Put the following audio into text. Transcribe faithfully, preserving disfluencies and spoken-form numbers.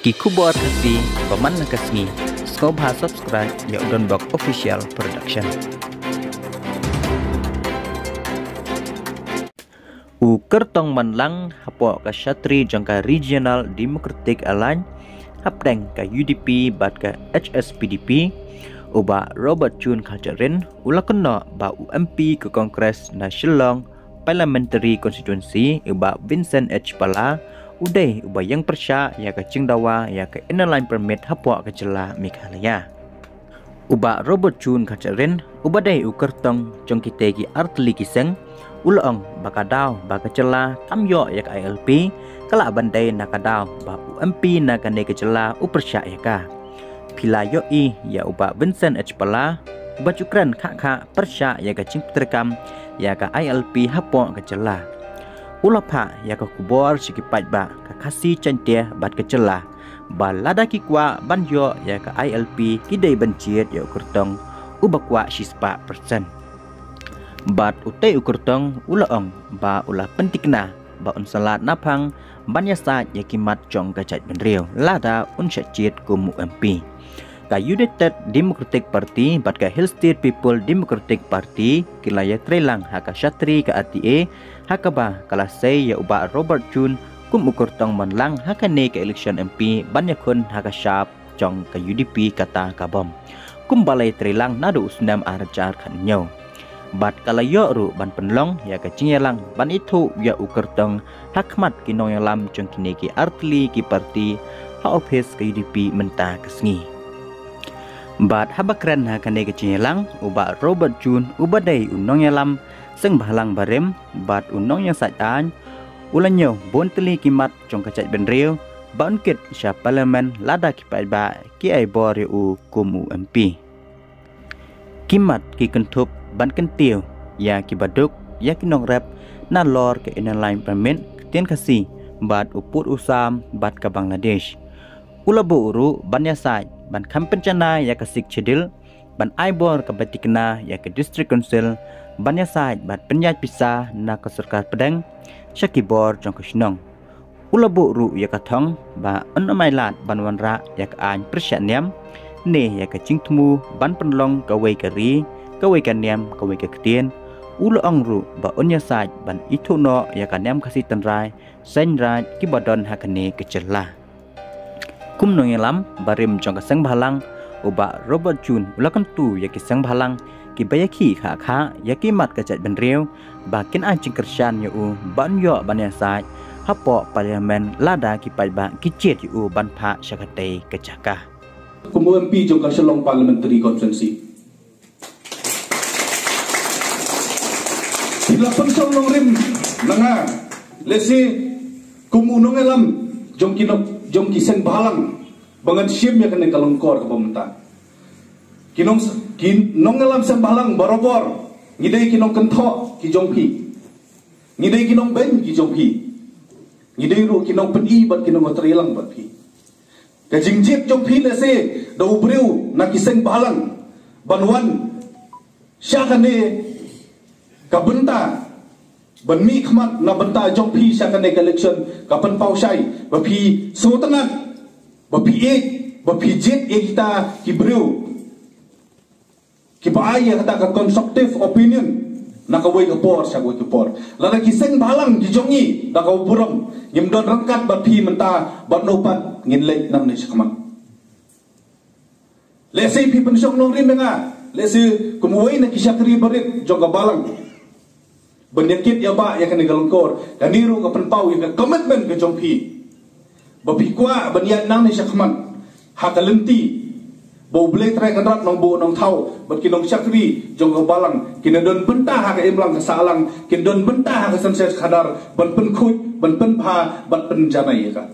Ki khubor Khasi ba man la ka sngi. Sngewbha subscribe ïa u Donbok Official Production. U kyrtong manlang hapoh ka shatri jong ka Regional Democratic Alliance hapdeng ka U D P bad ka H S P D P, u Bah Robert Chun Kharjahrin, u la kynnoh ba u M P ka Congress na Shillong Parliamentary Constituency, u Bah Vincent H Pala, u dei uba ïeng pyrshah ïa ka jingdawa ïa ka Inner Line Permit hapoh ka jylla Meghalaya. U Bah Robert Chun Kharjahrin, uba dei u kyrtong jong kitei ki artylli ki seng, u la ong ba ka daw ba ka jylla kam ïoh ïa ka I L P ka lah ban dei na ka daw ba u M P na kane ka jylla u pyrshah ïa ka. Phi la ïohi ïa u Bah Vincent H Pala, uba ju kren khah khah pyrshah ïa ka jingpyntreikam ïa ka I L P hapoh ka jylla. U la phah ïa ka khubor sha ki paidbah ka Khasi Jaiñtia bad ka jylla ba lada ki kwah ban ïoh ïa ka I L P ki dei ban jied ïa u kyrtong uba kwah shispah percent. Bad utei u kyrtong u la ong ba u la pyntikna ba un sa lad naphang ban ïasaid ïa ki mat jong ka jaitbynriew lada un shah jied kum u M P. Ka United Democratic Party bad ka Hill State People Democratic Party ki la ïatreilang ha ka shatri ka R T A, ha kaba ka la sei ïa u Bah Robert Chun kum u kyrtong manlang ha kane ka election M P ban ïakhun ha ka shap jong ka U D P kata ka bom, kumba la ïatreilang naduh u snem ar hajar khathynñiew. Bad ka la ïoh ruh ban pynlong ïa ka jingïalang ban ithuh ïa u kyrtong ha khmat ki nongïalam jong kine ki artylli ki party ha ophis ka U D P mynta ka sngi. Bad haba kren ha kane ka jingïalang, u Bah Robert Chun, uba dei u nongïalam seng bhalang barim bad u nongïasaid aiñ, u la ñiew bun tylli ki mat jong ka jaitbynriew ba un kit sha Parliament lada ki paidbah ki ai bor ïa u kum u M P. Ki mat ki kynthup ban kyntiew ïa ki baduk, ïa ki nongrep nalor ka Inner Line Permit, ka ktien Khasi bad u pud u sam bad ka Bangladesh. U la buh ruh ban ïasaid ban kham pynjanai ïa ka Sixth Schedule, ban ai bor kaba tikna ïa ka District Council ban ïasaid bad pynïaid pisa na ka sorkar pdeng sha ki bor jong ka shnong. U la buh ruh ïa ka thong ba un ym ailad ban wanrah ïa ka aiñ pyrshah niam ne ïa ka jingthmu ban pynlong kawei ka ri, kawei ka niam, kawei ka ktien. U la ong ruh ba un ïasaid ban ithuh noh ïa ka niam Khasi tynrai seng raij kiba don ha kane ka jylla. Kum nongïalam barim jong ka seng bhalang, u Bah Robert Chun u la kyntu ïa ki seng bhalang kiba ïakhih khah khah ïa ki mat ka jaitbynriew ba kin ai jingkyrshan ïa u ban ïoh ban ïasaid hapoh Parliament lada ki paidbah ki jied ïa u ban phah sha katei ka jaka. Kum u M P jong ka Shillong Parliamentary Constituency, phi la pynshong nongrim na nga, lehse kum u nongïalam jong ki nong, jong ki seng bhalang ba ngan shim ïa kane ka lyngkor kaba mynta. Ki nong, ki nongïalam seng bhalang barabor ngi dei ki nongkynthoh ki jong phi. Ngi dei ki nongbeiñ ki jong phi. Ngi dei ruh ki nongpyni bad ki nongtreilang bad phi. Ka jingjied jong phi lehse da u briew na ki seng bhalang ban wan sha kane ka bynta ban mih khmat na bynta jong phi sha kane ka election ka pynpaw shai ba phi sngewtynnat, ba phi ïeit, ba phi jied ïa kita ki briew kiba ai ïa kata ka constructive opinion na kawei ka por sha kawei ka por. Lada ki seng bhalang ki jong ngi da ka burom ngim don ryngkat bad phi mynta, bad no pat ngin leit nangne shakhmat. Lehse phi pynshong nongrim ïa nga, lehse kum uwei na ki shakri barit jong ka balang ban ïakit ïabah ïa kane ka lyngkor. Kane ruh ka pynpaw ïa ka commitment ka jong phi ba phi kwah ban ïaid nangne shakhmat ha ka lynti ba U Blei Trai Kynrad Nongbuh Nongthaw bad ki nongshakri jong ka balang kin don bynta ha ka imlang ka sahlang, kin don bynta ha ka synshar khadar ban pynkhuid, ban pynbha, ban pynjanai ïa ka.